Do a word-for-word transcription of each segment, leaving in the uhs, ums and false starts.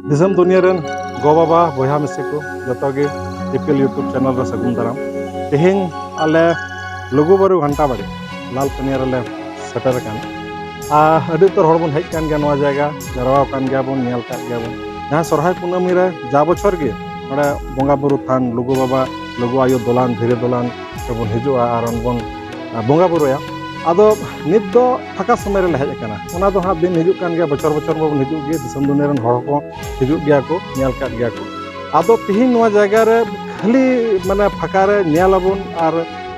ᱫᱤᱥᱚᱢ ᱫᱩᱱᱤᱭᱟᱹ ᱨᱮᱱ ᱜᱚ ᱵᱟᱵᱟ, ᱵᱚᱭᱦᱟ ᱢᱤᱥᱤ ᱠᱚ, ᱡᱚᱛᱚ ᱜᱮ ᱤᱯᱤᱞ YouTube ᱪᱮᱱᱮᱞ ᱨᱮ ᱥᱟᱹᱜᱩᱱ ᱫᱟᱨᱟᱢ᱾ ᱛᱮᱦᱮᱧ ᱟᱞᱮ ᱞᱩᱜᱩ ᱵᱩᱨᱩ ᱜᱷᱟᱱᱴᱟ ᱵᱟᱲᱮ ᱞᱟᱞ ᱯᱟᱹᱱᱤᱭᱟᱹ ᱨᱮᱞᱮ ᱥᱮᱴᱮᱨ ᱟᱠᱟᱱᱟ᱾ ᱟᱨ ᱟᱹᱰᱤ ᱩᱛᱟᱹᱨ ᱦᱚᱲ ᱵᱚᱱ ᱦᱮᱡ ᱟᱠᱟᱱ ᱜᱮᱭᱟ ᱱᱚᱣᱟ ᱡᱟᱭᱜᱟ, ᱡᱟᱨᱣᱟ ᱟᱠᱟᱱ ᱜᱮᱭᱟ ᱵᱚᱱ, ᱧᱮᱞ ᱟᱠᱟᱫ ᱜᱮᱭᱟ ᱵᱚᱱ᱾ ᱡᱟᱦᱟᱸ ᱥᱚᱨᱦᱟᱭ ᱠᱩᱱᱟᱹᱢᱤ ᱨᱮ ᱡᱟ ᱵᱚᱪᱷᱚᱨ ᱜᱮ ᱱᱚᱰᱮ ᱵᱚᱸᱜᱟ ᱵᱩᱨᱩ ᱛᱷᱟᱱ ᱞᱩᱜᱩ ᱵᱟᱵᱟ, ᱞᱩᱜᱩ ᱟᱭᱳ ᱫᱚᱞᱟᱱ, ᱫᱷᱤᱨᱤ ᱫᱚᱞᱟᱱ ᱨᱮᱵᱚᱱ ᱦᱤᱡᱩᱜᱼᱟ ᱟᱨ ᱚᱸᱰᱮ ᱵᱚᱱ, ᱟ, ᱵᱚᱸᱜᱟ ᱵᱩᱨᱩᱭᱟ᱾ ᱟᱫᱚ ᱱᱤᱛ ᱫᱚ ᱯᱷᱟᱸᱠᱟ ᱥᱚᱢᱚᱭ ᱨᱮᱞᱮ ᱦᱮᱡ ᱟᱠᱟᱱᱟ᱾ ᱚᱱᱟ ᱫᱚ ᱦᱟᱸᱜ ᱫᱤᱱ ᱦᱤᱡᱩᱜ ᱠᱟᱱ ᱜᱮᱭᱟ, ᱵᱚᱪᱷᱚᱨ ᱵᱚᱪᱷᱚᱨ ᱢᱟᱵᱚᱱ ᱦᱤᱡᱩᱜ ᱜᱮ, ᱫᱤᱥᱚᱢ ᱫᱩᱱᱤᱭᱟᱹ ᱨᱮᱱ ᱦᱚᱲ ᱦᱚᱸᱠᱚ ᱦᱤᱡᱩᱜ ᱜᱮᱭᱟ ᱠᱚ, ᱧᱮᱞ ᱟᱠᱟᱫ ᱜᱮᱭᱟ ᱠᱚ᱾ ᱟᱫᱚ ᱛᱤᱦᱤᱧ ᱱᱚᱣᱟ ᱡᱟᱭᱜᱟ ᱨᱮ ᱠᱷᱟᱹᱞᱤ ᱢᱟᱱᱮ ᱯᱷᱟᱸᱠᱟ ᱨᱮ ᱧᱮᱞ ᱟᱵᱚᱱ ᱟᱨ,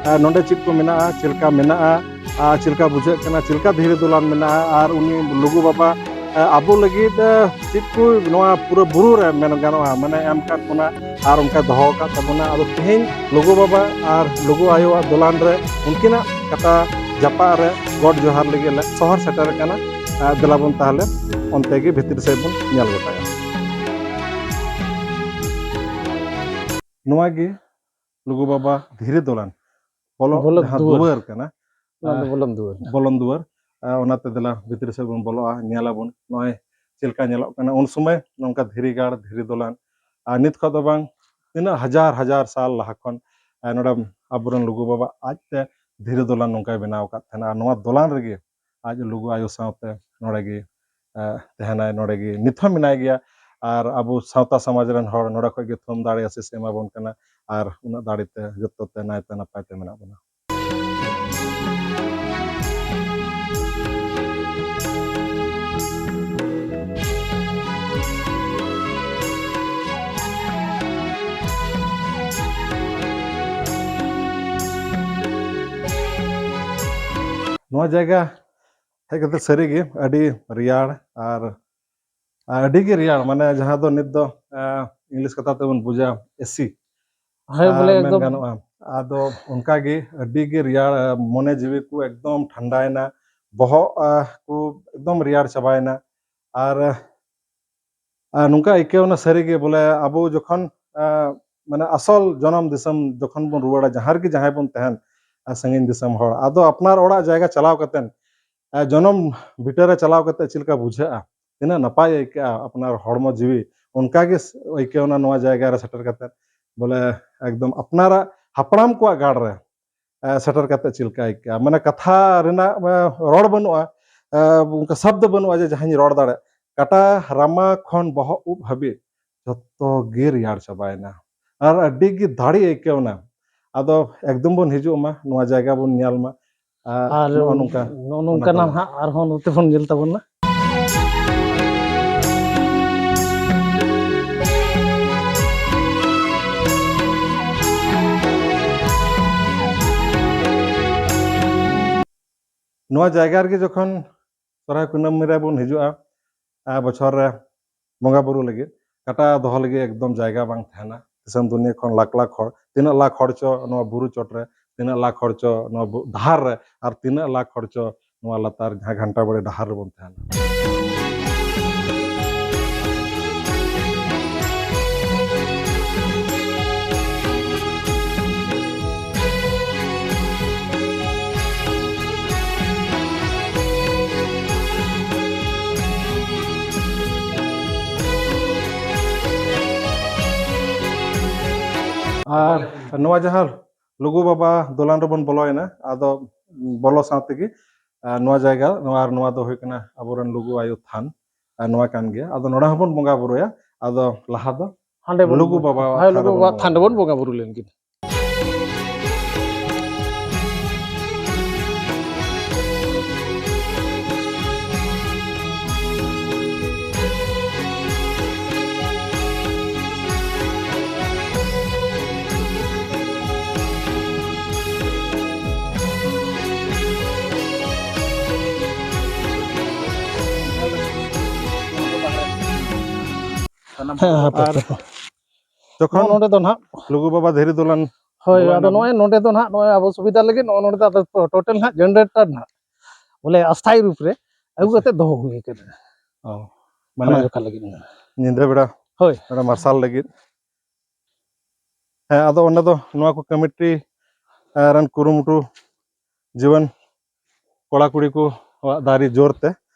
ᱟ, ᱱᱚᱰᱮ ᱪᱮᱫ ᱠᱚ ᱢᱮᱱᱟᱜᱼᱟ, ᱪᱮᱫ ᱞᱮᱠᱟ ᱢᱮᱱᱟᱜᱼᱟ, ᱟᱨ ᱪᱮᱫ ᱞᱮᱠᱟ ᱵᱩᱡᱷᱟᱹᱜ ᱠᱟᱱᱟ, ᱪᱮᱫ ᱞᱮᱠᱟ ᱫᱷᱤᱨᱤ ᱫᱚᱞᱟᱱ ᱢᱮᱱᱟᱜᱼᱟ, ᱟᱨ ᱩᱱᱤ ᱞᱩᱜᱩ ᱵᱟᱵᱟ, ᱟ, ᱟᱵᱚ ᱞᱟᱹᱜᱤᱫ, ᱟ, ᱪᱮᱫ ᱠᱚ ᱱᱚᱣᱟ ᱯᱩᱨᱟᱹ ᱵᱩᱨᱩ ᱨᱮ ᱢᱮᱱ ᱜᱟᱱᱚᱜᱼᱟ, ᱢᱟᱱᱮ ᱮᱢ ᱟᱠᱟᱫ ᱵᱚᱱᱟ ᱟᱨ ᱚᱱᱠᱟ ᱫᱚᱦᱚ ᱟᱠᱟᱫ ᱛᱟᱵᱚᱱᱟ᱾ ᱟᱫᱚ ᱛᱮᱦᱮᱧ ᱞᱩᱜᱩ ᱵᱟᱵᱟ ᱟᱨ ᱞᱩᱜᱩ ᱟᱭᱳᱣᱟᱜ ᱫᱚᱞᱟᱱ ᱨᱮ ᱩᱱᱠᱤᱱᱟᱜ ᱠᱟᱴᱟ ᱡᱟᱯᱟᱜ ᱨᱮ ᱜᱚᱰ ᱡᱚᱦᱟᱨ ᱞᱟᱹᱜᱤᱫ ᱞᱮ ᱥᱚᱦᱚᱨ ᱥᱮᱴᱮᱨ ᱟᱠᱟᱱᱟ᱾ ᱟ, ᱫᱮᱞᱟ ᱵᱚᱱ ᱛᱟᱦᱚᱞᱮ ᱚᱱᱛᱮ ᱜᱮ ᱵᱷᱤᱛᱨᱤ ᱥᱮᱫ ᱵᱚᱱ ᱧᱮᱞ ᱜᱚᱴᱟᱭᱟ᱾ ᱱᱚᱣᱟ ᱜᱮ ᱞᱩᱜᱩ ᱵᱟᱵᱟ ᱫᱷᱤᱨᱤ ᱫᱚᱞᱟᱱ ᱵᱚᱞᱚ ᱵᱚᱞᱚ ᱡᱟᱦᱟᱸ ᱫᱩᱣᱟᱹᱨ᱾ ᱫᱩᱣᱟᱹᱨ ᱠᱟᱱᱟ, ᱚᱱᱟ ᱫᱚ ᱟᱨ ᱵᱚᱞᱚᱱ ᱫᱩᱣᱟᱹᱨ᱾ ᱵᱚᱞᱚᱱ ᱫᱩᱣᱟᱹᱨ᱾ ᱟᱨ ᱚᱱᱟᱛᱮ ᱫᱮᱞᱟ ᱵᱷᱤᱛᱨᱤ ᱥᱮᱫ ᱵᱚᱱ ᱵᱚᱞᱚᱜᱼᱟ, ᱧᱮᱞ ᱟᱵᱚᱱ ᱱᱚᱜᱼᱚᱭ ᱪᱮᱫ ᱞᱮᱠᱟ ᱧᱮᱞᱚᱜ ᱠᱟᱱᱟ᱾ ᱩᱱ ᱥᱚᱢᱚᱭ ᱱᱚᱝᱠᱟ ᱫᱷᱤᱨᱤ ᱜᱟᱲ, ᱫᱷᱤᱨᱤ ᱫᱚᱞᱟᱱ, ᱟᱨ ᱱᱤᱛ ᱠᱷᱚᱱ ᱫᱚ ᱵᱟᱝ, ᱛᱤᱱᱟᱹᱜ ᱦᱟᱡᱟᱨ ᱦᱟᱡᱟᱨ ᱥᱟᱞ ᱞᱟᱦᱟ ᱠᱷᱚᱱ, ᱟᱨ ᱱᱚᱰᱮ ᱟᱵᱚᱨᱮᱱ ᱞᱩᱜᱩ ᱵᱟᱵᱟ ᱟᱡᱛᱮ ᱫᱷᱤᱨᱤ ᱫᱚᱞᱟᱱ ᱱᱚᱝᱠᱟᱭ ᱵᱮᱱᱟᱣ ᱟᱠᱟᱫ ᱛᱟᱦᱮᱱᱟ᱾ ᱟᱨ ᱱᱚᱣᱟ ᱫᱚᱞᱟᱱ ᱨᱮᱜᱮ ᱟᱡ ᱞᱩᱜᱩ ᱟᱭᱳ ᱥᱟᱶᱛᱮ ᱱᱚᱰᱮ ᱜᱮ, ᱮ, ᱛᱟᱦᱮᱱᱟᱭ, ᱱᱚᱰᱮ ᱜᱮ ᱱᱤᱛ ᱦᱚᱸ ᱢᱮᱱᱟᱭ ᱜᱮᱭᱟ᱾ ᱟᱨ ᱟᱵᱚ ᱥᱟᱶᱛᱟ ᱥᱚᱢᱟᱡᱽ ᱨᱮᱱ ᱦᱚᱲ ᱱᱚᱰᱮ ᱠᱷᱚᱱ ᱜᱮ ᱛᱷᱩᱢ ᱫᱟᱲᱮ ᱟᱥᱤᱥ ᱮ ᱮᱢᱟ ᱵᱚᱱ ᱠᱟᱱᱟ᱾ ᱟᱨ ᱩᱱᱟᱹᱜ ᱫᱟᱲᱮ ᱛᱮ ᱡᱚᱛᱚ ᱛᱮ ᱱᱟᱭᱛᱮ ᱱᱟᱯᱟᱭ ᱛᱮ ᱢᱮᱱᱟᱜ ᱵᱚᱱᱟ᱾ ᱱᱚᱣᱟ ᱡᱟᱭᱜᱟ ᱦᱮᱡ ᱠᱟᱛᱮ ᱥᱟᱹᱨᱤᱜᱮ ᱟᱹᱰᱤ ᱨᱮᱭᱟᱲ ᱟᱨ ᱟᱹᱰᱤ ᱜᱮ ᱨᱮᱭᱟᱲ, ᱢᱟᱱᱮ ᱡᱟᱦᱟᱸ ᱫᱚ ᱱᱤᱛ ᱫᱚ, ᱟᱸ, ᱤᱝᱞᱤᱥ ᱠᱟᱛᱷᱟ ᱛᱮᱵᱚᱱ ᱵᱩᱡᱟ ᱮᱥᱤ, ᱦᱳᱭ, ᱵᱚᱞᱮ ᱟᱸ, ᱢᱮᱱ ᱮᱠᱫᱚᱢ᱾ ᱜᱟᱱᱚᱜᱼᱟ᱾ ᱟᱫᱚ ᱚᱱᱠᱟ ᱜᱮ ᱟᱹᱰᱤ ᱜᱮ ᱨᱮᱭᱟᱲ, ᱟᱸ, ᱢᱚᱱᱮ ᱡᱤᱣᱤ ᱠᱚ ᱮᱠᱫᱚᱢ ᱴᱷᱟᱱᱰᱟᱭᱮᱱᱟ, ᱵᱚᱦᱚᱜ, ᱟᱸ, ᱠᱚ ᱮᱠᱫᱚᱢ ᱨᱮᱭᱟᱲ ᱪᱟᱵᱟᱭᱮᱱᱟ᱾ ᱟᱨ, ᱟᱸ, ᱱᱚᱝᱠᱟ ᱟᱹᱭᱠᱟᱹᱣ ᱮᱱᱟ ᱥᱟᱹᱨᱤ ᱜᱮ, ᱵᱚᱞᱮ ᱟᱵᱚ ᱡᱚᱠᱷᱚᱱ, ᱟᱸ, ᱢᱟᱱᱮ ᱟᱥᱚᱞ ᱡᱚᱱᱚᱢ ᱫᱤᱥᱚᱢ ᱡᱚᱠᱷᱚᱱ ᱵᱚᱱ ᱨᱩᱣᱟᱹᱲᱟ, ᱡᱟᱦᱟᱸ ᱨᱮᱜᱮ ᱡᱟᱦᱟᱸᱭ ᱵᱚᱱ ᱛᱟᱦᱮᱱ, ᱟᱨ ᱥᱟᱺᱜᱤᱧ ᱫᱤᱥᱚᱢ ᱦᱚᱲ, ᱟᱫᱚ ᱟᱯᱱᱟᱨ ᱚᱲᱟᱜ ᱡᱟᱭᱜᱟ ᱪᱟᱞᱟᱣ ᱠᱟᱛᱮᱫ, ᱟᱸ, ᱡᱚᱱᱚᱢ ᱵᱷᱤᱴᱟᱹ ᱨᱮ ᱪᱟᱞᱟᱣ ᱠᱟᱛᱮᱫ ᱪᱮᱫ ᱞᱮᱠᱟ ᱵᱩᱡᱷᱟᱹᱜᱼᱟ? ᱛᱤᱱᱟᱹᱜ ᱱᱟᱯᱟᱭ ᱟᱹᱭᱠᱟᱹᱜᱼᱟ ᱟᱯᱱᱟᱨ ᱦᱚᱲᱢᱚ ᱡᱤᱣᱤ, ᱚᱱᱠᱟ ᱜᱮ ᱟᱹᱭᱠᱟᱹᱣᱱᱟ ᱱᱚᱣᱟ ᱡᱟᱭᱜᱟ ᱨᱮ ᱥᱮᱴᱮᱨ ᱠᱟᱛᱮ᱾ ᱵᱚᱞᱮ ᱮᱠᱫᱚᱢ ᱟᱯᱱᱟᱨᱟᱜ ᱦᱟᱯᱲᱟᱢ ᱠᱚᱣᱟᱜ ᱜᱟᱲ ᱨᱮ ᱥᱮᱴᱮᱨ ᱠᱟᱛᱮ ᱪᱮᱫ ᱞᱮᱠᱟ ᱟᱹᱭᱠᱟᱹᱜᱼᱟ? ᱢᱟᱱᱮ ᱠᱟᱛᱷᱟ ᱨᱮᱱᱟᱜ ᱨᱚᱲ ᱵᱟᱹᱱᱩᱜᱼᱟ, ᱚᱱᱠᱟ ᱥᱚᱵᱫ ᱵᱟᱹᱱᱩᱜᱼᱟ ᱡᱮ ᱡᱟᱦᱟᱸᱧ ᱨᱚᱲ ᱫᱟᱲᱮᱭᱟᱜ᱾ ᱠᱟᱴᱟ ᱨᱟᱢᱟ ᱠᱷᱚᱱ ᱵᱚᱦᱚᱜ ᱩᱵ ᱦᱟᱹᱵᱤᱡ ᱡᱷᱚᱛᱚ ᱜᱮ ᱨᱮᱭᱟᱲ ᱪᱟᱵᱟᱭᱮᱱᱟ ᱟᱨ ᱟᱹᱰᱤ ᱜᱮ ᱫᱟᱲᱮ ᱟᱹᱭᱠᱟᱹᱣ ᱮᱱᱟ᱾ ᱟᱫᱚ ᱮᱠᱫᱚᱢ ᱵᱚᱱ ᱦᱤᱡᱩᱜ ᱢᱟ, ᱱᱚᱣᱟ ᱡᱟᱭᱜᱟ ᱵᱚᱱ ᱧᱮᱞ ᱢᱟ᱾ ᱟᱨ ᱱᱚᱜᱼᱚ ᱱᱚᱝᱠᱟ ᱱᱚᱜᱼᱚ ᱱᱚᱝᱠᱟᱱᱟᱜ ᱱᱟᱦᱟᱜ ᱟᱨᱦᱚᱸ ᱱᱚᱛᱮ ᱵᱚᱱ ᱧᱮᱞ ᱛᱟᱵᱚᱱᱟ᱾ ᱱᱚᱣᱟ ᱡᱟᱭᱜᱟ ᱨᱮᱜᱮ ᱡᱚᱠᱷᱚᱱ ᱥᱚᱨᱦᱟᱭ ᱠᱩᱱᱟᱹᱢᱤ ᱨᱮᱵᱚᱱ ᱦᱤᱡᱩᱜᱼᱟ, ᱵᱚᱪᱷᱚᱨ ᱨᱮ ᱵᱚᱸᱜᱟ ᱵᱩᱨᱩ ᱞᱟᱹᱜᱤᱫ, ᱠᱟᱴᱟ ᱫᱚᱦᱚ ᱞᱟᱹᱜᱤᱫ ᱮᱠᱫᱚᱢ ᱡᱟᱭᱜᱟ ᱵᱟᱝ ᱛᱟᱦᱮᱱᱟ᱾ ᱫᱤᱥᱚᱢ ᱫᱩᱱᱤᱭᱟᱹ ᱠᱷᱚᱱ ᱞᱟᱠᱷ ᱞᱟᱠᱷ ᱦᱚᱲ, ᱛᱤᱱᱟᱹᱜ ᱞᱟᱠᱷ ᱦᱚᱲ ᱪᱚ ᱱᱚᱣᱟ ᱵᱩᱨᱩ ᱪᱚᱴ ᱨᱮ, ᱛᱤᱱᱟᱹᱜ ᱞᱟᱠᱷ ᱦᱚᱲ ᱪᱚ ᱱᱚᱣᱟ ᱰᱟᱦᱟᱨ ᱨᱮ, ᱟᱨ ᱛᱤᱱᱟᱹᱜ ᱞᱟᱠᱷ ᱦᱚᱲ ᱪᱚ ᱱᱚᱣᱟ ᱞᱟᱛᱟᱨ ᱡᱟᱦᱟᱸ ᱜᱷᱟᱱᱴᱟ ᱵᱟᱲᱮ ᱰᱟᱦᱟᱨ ᱨᱮᱵᱚᱱ ᱛᱟᱦᱮᱱᱟ᱾ ᱟᱨ ᱱᱚᱣᱟ ᱡᱟᱦᱟᱸ ᱞᱩᱜᱩ ᱵᱟᱵᱟ ᱫᱚᱞᱟᱱ ᱨᱮᱵᱚᱱ ᱵᱚᱞᱚᱭᱮᱱᱟ, ᱟᱫᱚ ᱵᱚᱞᱚ ᱥᱟᱶ ᱛᱮᱜᱮ, ᱟᱨ ᱱᱚᱣᱟ ᱡᱟᱭᱜᱟ, ᱱᱚᱣᱟ, ᱟᱨ ᱱᱚᱣᱟ ᱫᱚ ᱦᱩᱭᱩᱜ ᱠᱟᱱᱟ ᱟᱵᱚᱨᱮᱱ ᱞᱩᱜᱩ ᱟᱭᱳ ᱛᱷᱟᱱ᱾ ᱟᱨ ᱱᱚᱣᱟ ᱠᱟᱱ ᱜᱮᱭᱟ᱾ ᱟᱫᱚ ᱱᱚᱰᱮ ᱦᱚᱸᱵᱚᱱ ᱵᱚᱸᱜᱟ ᱵᱩᱨᱩᱭᱟ᱾ ᱟᱫᱚ ᱞᱟᱦᱟ ᱫᱚ ᱦᱟᱸᱰᱮ ᱵᱚᱱ ᱞᱩᱜᱩ ᱵᱟᱵᱟᱣᱟᱜ ᱦᱳᱭ, ᱛᱷᱟᱱ ᱞᱩᱜᱩ ᱨᱮᱵᱚᱱ ᱵᱟᱵᱟᱣᱟᱜ ᱵᱚᱸᱜᱟ ᱛᱷᱟᱱ ᱨᱮᱵᱚᱱ ᱵᱚᱸᱜᱟ ᱵᱩᱨᱩ ᱞᱮᱱ ᱜᱮ᱾ ᱦᱮᱸ, ᱦᱟᱯᱮ, ᱟᱨ ᱦᱟᱯᱮ᱾ ᱡᱚᱠᱷᱚᱱ ᱱᱚᱜᱼᱚ ᱱᱚᱰᱮ ᱫᱚ ᱱᱟᱦᱟᱜ ᱞᱩᱜᱩ ᱵᱟᱵᱟ ᱫᱷᱤᱨᱤ ᱫᱚᱞᱟᱱ ᱦᱳᱭ, ᱫᱚᱞᱟᱱ ᱟᱫᱚ ᱱᱚᱜᱼᱚᱭ ᱱᱚᱰᱮ ᱫᱚ ᱱᱟᱦᱟᱜ ᱱᱚᱜᱼᱚᱭ ᱟᱵᱚ ᱥᱩᱵᱤᱫᱷᱟ ᱞᱟᱹᱜᱤᱫ ᱱᱚᱜᱼᱚ ᱱᱚᱰᱮ ᱫᱚ ᱟᱫᱚ ᱴᱳᱴᱟᱞ ᱱᱟᱦᱟᱜ ᱡᱮᱱᱟᱨᱮᱴᱟᱨ ᱱᱟᱦᱟᱜ ᱵᱚᱞᱮ ᱟᱥᱛᱷᱟᱭᱤ ᱨᱩᱯ ᱨᱮ ᱟᱹᱜᱩ ᱟᱪᱪᱷᱟ᱾ ᱠᱟᱛᱮ ᱫᱚᱦᱚ ᱦᱩᱭ ᱟᱠᱟᱱᱟ᱾ ᱚ, ᱚᱱᱟ ᱢᱟᱱᱮ ᱡᱚᱠᱷᱟ ᱞᱟᱹᱜᱤᱫ ᱱᱟᱦᱟᱜ᱾ ᱧᱤᱫᱟᱹ ᱵᱮᱲᱟ ᱦᱳᱭ᱾ ᱚᱱᱟ ᱢᱟᱨᱥᱟᱞ ᱞᱟᱹᱜᱤᱫ᱾ ᱦᱮᱸ, ᱟᱫᱚ ᱚᱸᱰᱮ ᱫᱚ ᱱᱚᱣᱟ ᱠᱚ ᱠᱚᱢᱤᱴᱤ, ᱮ, ᱨᱮᱱ ᱠᱩᱨᱩᱢᱩᱴᱩ ᱡᱩᱣᱟᱹᱱ ᱠᱚᱲᱟ ᱠᱩᱲᱤ ᱠᱚᱣᱟᱜ ᱫᱟᱲᱮ ᱡᱳᱨ ᱛᱮ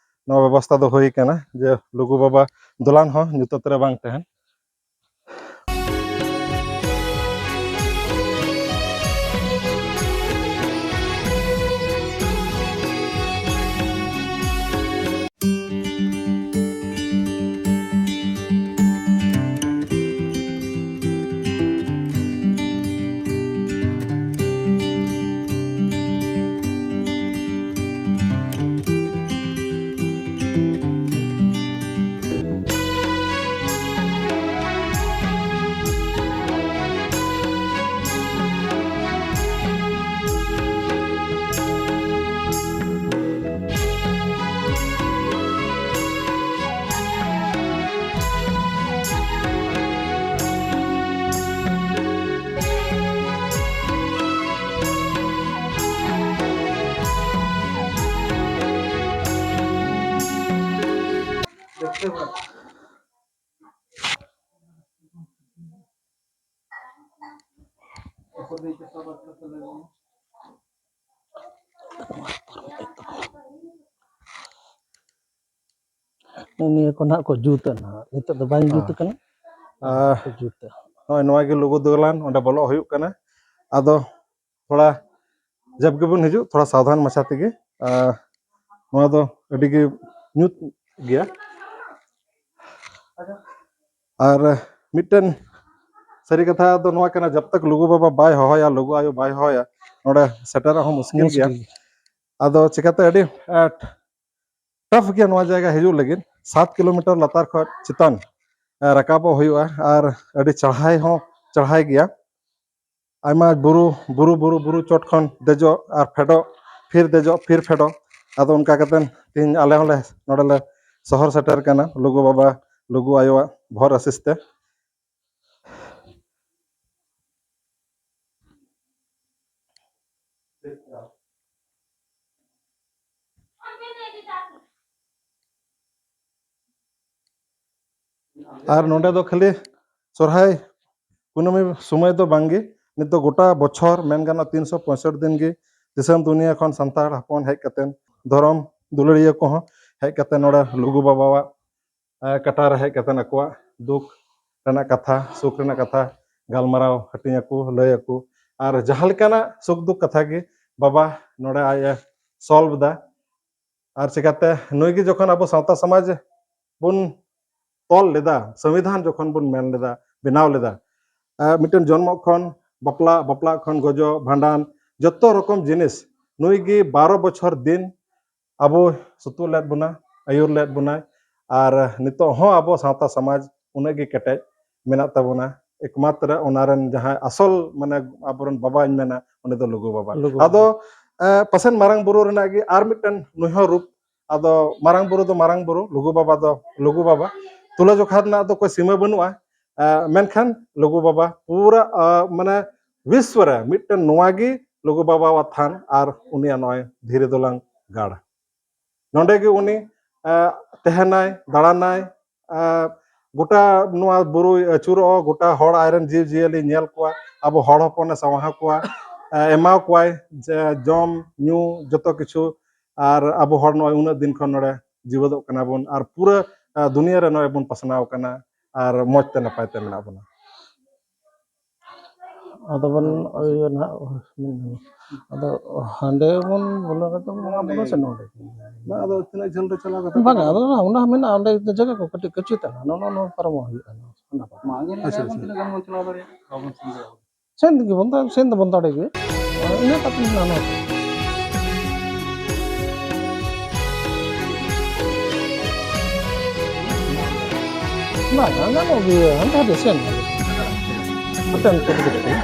ᱱᱚᱣᱟ ᱵᱮᱵᱚᱥᱛᱷᱟ ᱫᱚ ᱦᱩᱭ ᱠᱟᱱᱟ, ᱡᱮ ᱞᱩᱜᱩ ᱵᱟᱵᱟ ᱫᱚᱞᱟᱱ ᱦᱚᱸ ᱧᱩᱛᱟᱹᱛ ᱨᱮ ᱵᱟᱝ ᱛᱟᱦᱮᱱ᱾ ᱱᱤᱭᱟᱹ ᱠᱚ ᱱᱟᱦᱟᱜ ᱠᱚ ᱡᱩᱛᱟ ᱱᱟᱦᱟᱜ, ᱱᱤᱛᱚᱜ ᱫᱚ ᱵᱟᱝ ᱡᱩᱛ ᱦᱮᱸ᱾ ᱠᱟᱱᱟ᱾ ᱟᱨ ᱠᱚ ᱡᱩᱛᱟ᱾ ᱱᱚᱜᱼᱚᱭ ᱱᱚᱣᱟ ᱜᱮ ᱞᱩᱜᱩ ᱫᱚᱞᱟᱱ, ᱚᱸᱰᱮ ᱵᱚᱞᱚᱜ ᱦᱩᱭᱩᱜ ᱠᱟᱱᱟ᱾ ᱟᱫᱚ ᱛᱷᱚᱲᱟ ᱡᱟᱵ ᱜᱮᱵᱚᱱ ᱦᱤᱡᱩᱜ, ᱛᱷᱚᱲᱟ ᱥᱟᱵᱫᱷᱟᱱ ᱢᱟᱪᱷᱟ ᱛᱮᱜᱮ᱾ ᱟᱨ ᱱᱚᱣᱟ ᱫᱚ ᱟᱹᱰᱤ ᱜᱮ ᱧᱩᱛ ᱜᱮᱭᱟ᱾ ᱟᱨ ᱢᱤᱫᱴᱮᱱ ᱥᱟᱹᱨᱤ ᱠᱟᱛᱷᱟ ᱫᱚ ᱱᱚᱣᱟ ᱠᱟᱱᱟ, ᱡᱟᱵ ᱛᱟᱠ ᱞᱩᱜᱩ ᱵᱟᱵᱟ ᱵᱟᱭ ᱦᱚᱦᱚᱭᱟ, ᱞᱩᱜᱩ ᱟᱭᱳ ᱵᱟᱭ ᱦᱚᱦᱚᱭᱟ, ᱱᱚᱰᱮ ᱥᱮᱴᱮᱨᱚᱜ ᱦᱚᱸ ᱢᱩᱥᱠᱤᱞ ᱜᱮᱭᱟ᱾ ᱢᱩᱥᱠᱤᱞ᱾ ᱟᱫᱚ ᱪᱤᱠᱟᱛᱮ ᱟᱹᱰᱤ, ᱮ, ᱴᱟᱯᱷ ᱜᱮᱭᱟ ᱱᱚᱣᱟ ᱡᱟᱭᱜᱟ ᱦᱤᱡᱩᱜ ᱞᱟᱹᱜᱤᱫ᱾ ᱥᱟᱛ ᱠᱤᱞᱳᱢᱤᱴᱟᱨ ᱞᱟᱛᱟᱨ ᱠᱷᱚᱱ ᱪᱮᱛᱟᱱ, ᱮ, ᱨᱟᱠᱟᱵᱚᱜ ᱦᱩᱭᱩᱜᱼᱟ ᱟᱨ ᱟᱹᱰᱤ ᱪᱟᱲᱦᱟᱭ ᱦᱚᱸ ᱪᱟᱲᱦᱟᱭ ᱜᱮᱭᱟ᱾ ᱟᱭᱢᱟ ᱵᱩᱨᱩ, ᱵᱩᱨᱩ, ᱵᱩᱨᱩ, ᱵᱩᱨᱩ ᱪᱚᱴ ᱠᱷᱚᱱ ᱫᱮᱡᱚᱜ ᱟᱨ ᱯᱷᱮᱰᱚᱜ, ᱯᱷᱤᱨ ᱫᱮᱡᱚᱜ, ᱯᱷᱤᱨ ᱯᱷᱮᱰᱚᱜ᱾ ᱟᱫᱚ ᱚᱱᱠᱟ ᱠᱟᱛᱮ ᱛᱮᱦᱮᱧ ᱟᱞᱮ ᱦᱚᱸᱞᱮ ᱱᱚᱰᱮ ᱞᱮ ᱥᱚᱦᱚᱨ ᱥᱮᱴᱮᱨ ᱠᱟᱱᱟ, ᱞᱩᱜᱩ ᱵᱟᱵᱟ, ᱞᱩᱜᱩ ᱟᱭᱳᱣᱟᱜ ᱵᱷᱚᱨ ᱟᱥᱤᱥ ᱛᱮ᱾ ᱟᱨ ᱱᱚᱰᱮ ᱫᱚ ᱠᱷᱟᱹᱞᱤ ᱥᱚᱨᱦᱟᱭ ᱠᱩᱱᱟᱹᱢᱤ ᱥᱚᱢᱚᱭ ᱫᱚ ᱵᱟᱝᱜᱮ, ᱱᱤᱛ ᱫᱚ ᱜᱚᱴᱟ ᱵᱚᱪᱷᱚᱨ ᱢᱮᱱ ᱜᱟᱱᱚᱜᱼᱟ ᱛᱤᱱᱥᱚ ᱯᱚᱸᱭᱥᱚᱴᱴᱤ ᱫᱤᱱ ᱜᱮ ᱫᱤᱥᱚᱢ ᱫᱩᱱᱤᱭᱟᱹ ᱠᱷᱚᱱ ᱥᱟᱱᱛᱟᱲ ᱦᱚᱯᱚᱱ ᱦᱮᱡ ᱠᱟᱛᱮ, ᱫᱷᱚᱨᱚᱢ ᱫᱩᱞᱟᱹᱲᱤᱭᱟᱹ ᱠᱚᱦᱚᱸ ᱦᱮᱡ ᱠᱟᱛᱮ ᱱᱚᱰᱮ ᱞᱩᱜᱩ ᱵᱟᱵᱟᱣᱟᱜ ᱠᱟᱴᱟ ᱨᱮ ᱦᱮᱡ ᱠᱟᱛᱮ ᱟᱠᱚᱣᱟᱜ ᱫᱩᱠ ᱨᱮᱱᱟᱜ ᱠᱟᱛᱷᱟ, ᱥᱩᱠ ᱨᱮᱱᱟᱜ ᱠᱟᱛᱷᱟ ᱜᱟᱞᱢᱟᱨᱟᱣ ᱦᱟᱹᱴᱤᱧ ᱟᱠᱚ, ᱞᱟᱹᱭ ᱟᱠᱚ᱾ ᱟᱨ ᱡᱟᱦᱟᱸ ᱞᱮᱠᱟᱱᱟᱜ ᱥᱩᱠ ᱫᱩᱠ ᱠᱟᱛᱷᱟ ᱜᱮ ᱵᱟᱵᱟ ᱱᱚᱰᱮ ᱟᱡ ᱮ ᱥᱚᱞᱵᱷ ᱮᱫᱟ᱾ ᱟᱨ ᱪᱤᱠᱟᱛᱮ ᱱᱩᱭ ᱜᱮ ᱡᱚᱠᱷᱚᱱ ᱟᱵᱚ ᱥᱟᱶᱛᱟ ᱥᱚᱢᱟᱡᱽ ᱵᱚᱱ ᱛᱚᱞ ᱞᱮᱫᱟ, ᱥᱚᱝᱵᱤᱫᱷᱟᱱ ᱡᱚᱠᱷᱚᱱ ᱵᱚᱱ ᱢᱮᱱ ᱞᱮᱫᱟ, ᱵᱮᱱᱟᱣ ᱞᱮᱫᱟ, ᱢᱤᱫᱴᱮᱱ ᱡᱚᱱᱢᱚ ᱠᱷᱚᱱ ᱵᱟᱯᱞᱟ, ᱵᱟᱯᱞᱟ ᱠᱷᱚᱱ ᱜᱚᱡᱚᱜ, ᱵᱷᱟᱸᱰᱟᱱ, ᱡᱚᱛᱚ ᱨᱚᱠᱚᱢ ᱡᱤᱱᱤᱥ ᱱᱩᱭ ᱜᱮ ᱵᱟᱨᱚ ᱵᱚᱪᱷᱚᱨ ᱫᱤᱱ ᱟᱵᱚ ᱥᱩᱛᱩᱜ ᱞᱮᱫ ᱵᱚᱱᱟ, ᱟᱹᱭᱩᱨ ᱞᱮᱫ ᱵᱚᱱᱟᱭ᱾ ᱟᱨ ᱱᱤᱛᱚᱜ ᱦᱚᱸ ᱟᱵᱚ ᱥᱟᱶᱛᱟ ᱥᱚᱢᱟᱡᱽ ᱩᱱᱟᱹᱜ ᱜᱮ ᱠᱮᱴᱮᱡ ᱢᱮᱱᱟᱜ ᱛᱟᱵᱚᱱᱟ᱾ ᱮᱠᱢᱟᱛᱨᱚ ᱚᱱᱟ ᱨᱮᱱ ᱡᱟᱦᱟᱸᱭ ᱟᱥᱚᱞ, ᱢᱟᱱᱮ, ᱟᱵᱚᱨᱮᱱ ᱵᱟᱵᱟᱧ ᱢᱮᱱᱟ, ᱩᱱᱤ ᱫᱚ ᱞᱩᱜᱩ ᱵᱟᱵᱟ᱾ ᱞᱩᱜᱩ ᱟᱫᱚ ᱯᱟᱥᱮᱱ ᱢᱟᱨᱟᱝ ᱵᱩᱨᱩ ᱨᱮᱱᱟᱜ ᱜᱮ ᱟᱨ ᱢᱤᱫᱴᱮᱱ ᱱᱩᱭ ᱦᱚᱸ ᱨᱩᱯ᱾ ᱟᱫᱚ ᱢᱟᱨᱟᱝ ᱵᱩᱨᱩ ᱫᱚ ᱢᱟᱨᱟᱝ ᱵᱩᱨᱩ, ᱞᱩᱜᱩ ᱵᱟᱵᱟ ᱫᱚ ᱞᱩᱜᱩ ᱵᱟᱵᱟ᱾ ᱛᱩᱞᱟᱹ ᱡᱚᱠᱷᱟ ᱨᱮᱱᱟᱜ ᱫᱚ ᱠᱳᱭ ᱥᱤᱢᱟᱹ ᱵᱟᱹᱱᱩᱜᱼᱟ᱾ ᱢᱮᱱᱠᱷᱟᱱ ᱞᱩᱜᱩ ᱵᱟᱵᱟ ᱯᱩᱨᱟᱹ, ᱢᱟᱱᱮ, ᱵᱤᱥᱣᱚ ᱨᱮ ᱢᱤᱫᱴᱮᱱ ᱱᱚᱣᱟ ᱜᱮ ᱞᱩᱜᱩ ᱵᱟᱵᱟᱣᱟᱜ ᱛᱷᱟᱱ ᱟᱨ ᱩᱱᱤᱭᱟᱜ ᱱᱚᱜᱼᱚᱭ ᱫᱷᱤᱨᱤ ᱫᱚᱞᱟᱝ ᱜᱟᱲ᱾ ᱱᱚᱰᱮ ᱜᱮ ᱩᱱᱤ ᱛᱟᱦᱮᱱᱟᱭ, ᱫᱟᱬᱟᱱᱟᱭ, ᱜᱚᱴᱟ ᱱᱚᱣᱟ ᱵᱩᱨᱩᱭ ᱟᱹᱪᱩᱨᱚᱜᱼᱟ, ᱜᱚᱴᱟ ᱦᱚᱲ ᱟᱡᱨᱮᱱ ᱡᱤᱵᱽ ᱡᱤᱭᱟᱹᱞᱤ ᱧᱮᱞ ᱠᱚᱣᱟ, ᱟᱵᱚ ᱦᱚᱲ ᱦᱚᱯᱚᱱᱮ ᱥᱟᱶᱦᱟ ᱠᱚᱣᱟ, ᱮᱢᱟ ᱠᱚᱣᱟᱭ ᱡᱚᱢ ᱧᱩ ᱡᱚᱛᱚ ᱠᱤᱪᱷᱩ᱾ ᱟᱨ ᱟᱵᱚ ᱦᱚᱲ ᱱᱚᱜᱼᱚᱭ ᱩᱱᱟᱹᱜ ᱫᱤᱱ ᱠᱷᱚᱱ ᱱᱚᱰᱮ ᱡᱤᱣᱮᱫᱚᱜ ᱠᱟᱱᱟ ᱵᱚᱱ ᱟᱨ ᱯᱩᱨᱟᱹ ᱫᱩᱱᱤᱭᱟᱹ ᱨᱮ ᱱᱚᱜᱼᱚᱭ ᱵᱚᱱ ᱯᱟᱥᱱᱟᱣ ᱠᱟᱱᱟ ᱟᱨ ᱢᱚᱡᱽ ᱛᱮ ᱱᱟᱯᱟᱭ ᱛᱮ ᱢᱮᱱᱟᱜ ᱵᱚᱱᱟ᱾ ᱟᱫᱚ ᱵᱚᱱ ᱤᱭᱟᱹ ᱱᱟᱦᱟᱜ, ᱟᱫᱚ ᱦᱟᱸᱰᱮ ᱵᱚᱱ ᱵᱚᱞᱚ ᱠᱟᱛᱮ ᱵᱚᱱ ᱵᱚᱞᱚ ᱥᱮ ᱱᱚᱰᱮ? ᱵᱟᱝ, ᱟᱫᱚ ᱛᱤᱱᱟᱹᱜ ᱡᱷᱟᱹᱞ ᱨᱮ ᱪᱟᱞᱟᱣ ᱠᱟᱛᱮ ᱵᱟᱝ, ᱟᱫᱚ ᱚᱱᱟ ᱢᱮᱱᱟᱜᱼᱟ, ᱚᱸᱰᱮ ᱡᱟᱭᱜᱟ ᱠᱚ ᱠᱟᱹᱴᱤᱡ ᱠᱟᱹᱪᱤ ᱛᱟᱦᱮᱱᱟ, ᱱᱚᱜᱼᱚ ᱱᱚᱣᱟ ᱯᱟᱨᱚᱢᱚᱜ ᱦᱩᱭᱩᱜᱼᱟ᱾ ᱟᱪᱪᱷᱟ, ᱟᱪᱪᱷᱟ᱾ ᱛᱤᱱᱟᱹᱜ ᱜᱟᱱ ᱵᱚᱱ ᱪᱟᱞᱟᱣ ᱫᱟᱲᱮᱭᱟᱜᱼᱟ, ᱵᱟᱵᱚᱱ ᱥᱮᱱ ᱫᱟᱲᱮᱭᱟᱜᱼᱟ᱾ ᱥᱮᱱ ᱜᱮᱵᱚᱱ, ᱥᱮᱱ ᱫᱚᱵᱚᱱ ᱫᱟᱲᱮ ᱜᱮ, ᱤᱱᱟᱹ ᱠᱟᱛᱮ ᱦᱟᱱᱟ ᱵᱟᱝ, ᱜᱟᱱᱚᱜ ᱜᱮᱭᱟ, ᱦᱟᱱᱛᱮ ᱦᱟᱱᱛᱮ ᱥᱮᱱ᱾ ᱦᱟᱱᱛᱮ ᱩᱱᱠᱩ ᱠᱚ ᱫᱩᱲᱩᱵ ᱠᱟᱱᱟ᱾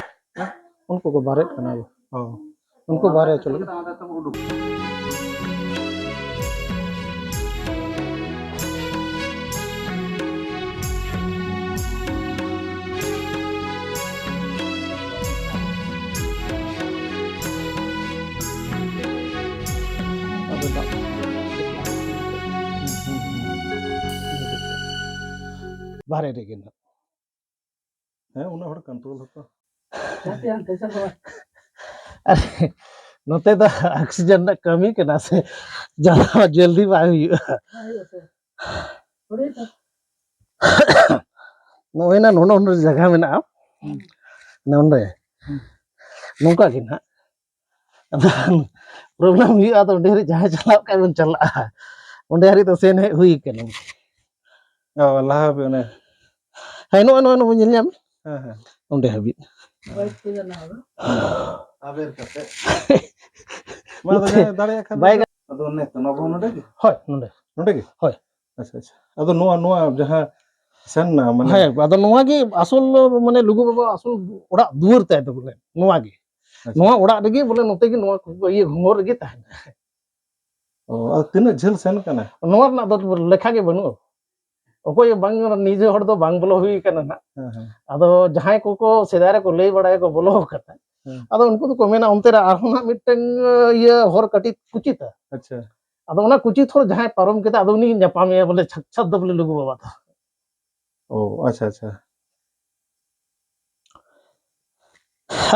ᱩᱱᱠᱩ ᱠᱚ ᱵᱟᱨᱮᱫ ᱠᱟᱱᱟ᱾ ᱚ᱾ ᱩᱱᱠᱩ ᱵᱟᱨᱭᱟ ᱪᱚᱞᱚ᱾ ᱵᱟᱦᱨᱮ ᱨᱮᱜᱮ ᱱᱟᱜ᱾ ᱦᱮᱸ, ᱩᱱᱟᱹᱜ ᱦᱚᱲ control ᱦᱚᱸᱛᱚ᱾ ᱟᱨᱮ, ᱱᱚᱛᱮ ᱫᱚ ᱚᱠᱥᱤᱡᱮᱱ ᱨᱮᱱᱟᱜ ᱠᱟᱹᱢᱤ ᱠᱟᱱᱟ ᱥᱮ, ᱡᱟᱫᱟ ᱡᱚᱞᱫᱤ ᱵᱟᱭ ᱦᱩᱭᱩᱜᱼᱟ᱾ ᱱᱚᱜᱼᱚᱭ ᱱᱟ ᱱᱚᱰᱮ, ᱱᱚᱰᱮ ᱡᱟᱭᱜᱟ ᱢᱮᱱᱟᱜᱼᱟ, ᱦᱩᱸ᱾ ᱱᱚᱰᱮ᱾ ᱦᱩᱸ᱾ ᱱᱚᱝᱠᱟ ᱜᱮ ᱱᱟᱦᱟᱜ᱾ ᱟᱫᱚ ᱯᱨᱚᱵᱞᱮᱢ ᱦᱩᱭᱩᱜᱼᱟ, ᱟᱫᱚ ᱚᱸᱰᱮ ᱦᱟᱹᱨᱤᱡ ᱡᱟᱦᱟᱸᱭ ᱪᱟᱞᱟᱣ ᱠᱷᱟᱡ ᱵᱚᱱ ᱪᱟᱞᱟᱜᱼᱟ, ᱚᱸᱰᱮ ᱦᱟᱹᱨᱤᱡ ᱫᱚ ᱥᱮᱱ ᱦᱮᱡ ᱦᱩᱭ ᱠᱟᱱᱟ᱾ ᱚ, ᱞᱟᱦᱟ ᱵᱤᱱ ᱚᱱᱮ᱾ ᱦᱮᱸ, ᱱᱚᱜᱼᱚᱭ, ᱱᱚᱜᱼᱚᱭ, ᱱᱚᱜᱼᱚᱭ ᱧᱮᱞ ᱧᱟᱢ᱾ ᱦᱮᱸ, ᱦᱮᱸ᱾ ᱚᱸᱰᱮ ᱦᱟᱹᱵᱤᱡ᱾ ᱟᱵᱮᱨ ᱠᱟᱛᱮ᱾ ᱢᱟ, ᱟᱫᱚ ᱱᱚᱛᱮ ᱡᱟᱦᱟᱸᱭ ᱫᱟᱲᱮᱭᱟᱜ ᱠᱷᱟᱱ ᱵᱟᱭ ᱫᱚ᱾ ᱜᱟᱱ- ᱟᱫᱚ ᱚᱱᱮ ᱛᱚ, ᱱᱚᱣᱟ ᱱᱚᱰᱮ ᱜᱮ? ᱦᱳᱭ, ᱱᱚᱰᱮ᱾ ᱱᱚᱰᱮ ᱜᱮ? ᱦᱳᱭ᱾ ᱟᱪᱪᱷᱟ, ᱟᱪᱪᱷᱟ᱾ ᱟᱫᱚ ᱱᱚᱣᱟ, ᱱᱚᱣᱟ ᱡᱟᱦᱟᱸ ᱥᱮᱱ ᱱᱟ, ᱢᱟᱱᱮ ᱦᱮᱸ, ᱟᱫᱚ ᱱᱚᱣᱟ ᱜᱮ ᱟᱥᱚᱞ, ᱢᱟᱱᱮ ᱞᱩᱜᱩ ᱵᱟᱵᱟ ᱟᱥᱚᱞ ᱚᱲᱟᱜ ᱫᱩᱣᱟᱹᱨ ᱛᱟᱭ ᱫᱚ ᱵᱚᱞᱮ, ᱱᱚᱣᱟ ᱜᱮ᱾ ᱟᱪᱪᱷᱟ᱾ ᱱᱚᱣᱟ ᱚᱲᱟᱜ ᱨᱮᱜᱮ ᱵᱚᱞᱮ ᱱᱚᱛᱮ ᱜᱮ ᱱᱚᱣᱟ ᱠᱚ ᱤᱭᱟᱹ ᱜᱷᱚᱸᱜᱚᱨ ᱨᱮᱜᱮ ᱛᱟᱦᱮᱱᱟ᱾ ᱚ, ᱟᱨ ᱛᱤᱱᱟᱹᱜ ᱡᱷᱟᱹᱞ ᱥᱮᱱ ᱠᱟᱱᱟ? ᱱᱚᱣᱟ ᱨᱮᱱᱟᱜ ᱫᱚ ᱞᱮᱠᱷᱟ ᱜᱮ ᱵᱟᱹᱱᱩᱜᱼᱟ᱾ ᱚᱠᱚᱭ ᱵᱟᱝ, ᱱᱤᱡᱮ ᱦᱚᱲ ᱫᱚ ᱵᱟᱝ ᱵᱚᱞᱚ ᱦᱩᱭ ᱠᱟᱱᱟ ᱱᱟᱜ᱾ ᱦᱮᱸ, ᱦᱮᱸ᱾ ᱟᱫᱚ ᱡᱟᱦᱟᱸᱭ ᱠᱚᱠᱚ ᱥᱮᱫᱟᱭ ᱨᱮᱠᱚ ᱞᱟᱹᱭ ᱵᱟᱲᱟᱭᱟᱠᱚ ᱵᱚᱞᱚ ᱠᱟᱱᱟ, ᱦᱮᱸ᱾ ᱟᱫᱚ ᱩᱱᱠᱩ ᱫᱚᱠᱚ ᱢᱮᱱᱟ ᱚᱱᱛᱮ ᱨᱮ ᱟᱨᱦᱚᱸ ᱱᱟᱜ ᱢᱤᱫᱴᱟᱝ, ᱤᱭᱟᱹ, ᱦᱚᱨ ᱠᱟᱹᱴᱤᱡ ᱠᱩᱪᱤᱛᱟ᱾ ᱟᱪᱪᱷᱟ᱾ ᱟᱫᱚ ᱚᱱᱟ ᱠᱩᱪᱤᱛ ᱦᱚᱨ ᱡᱟᱦᱟᱸᱭ ᱯᱟᱨᱚᱢ ᱠᱮᱫᱟ, ᱟᱫᱚ ᱩᱱᱤ ᱧᱟᱯᱟᱢᱮᱭᱟ ᱵᱚᱞᱮ ᱥᱟᱠᱥᱟᱛ ᱫᱚ ᱵᱚᱞᱮ ᱞᱩᱜᱩ ᱵᱟᱵᱟ ᱫᱚ᱾ ᱚ, ᱟᱪᱪᱷᱟ, ᱟᱪᱪᱷᱟ᱾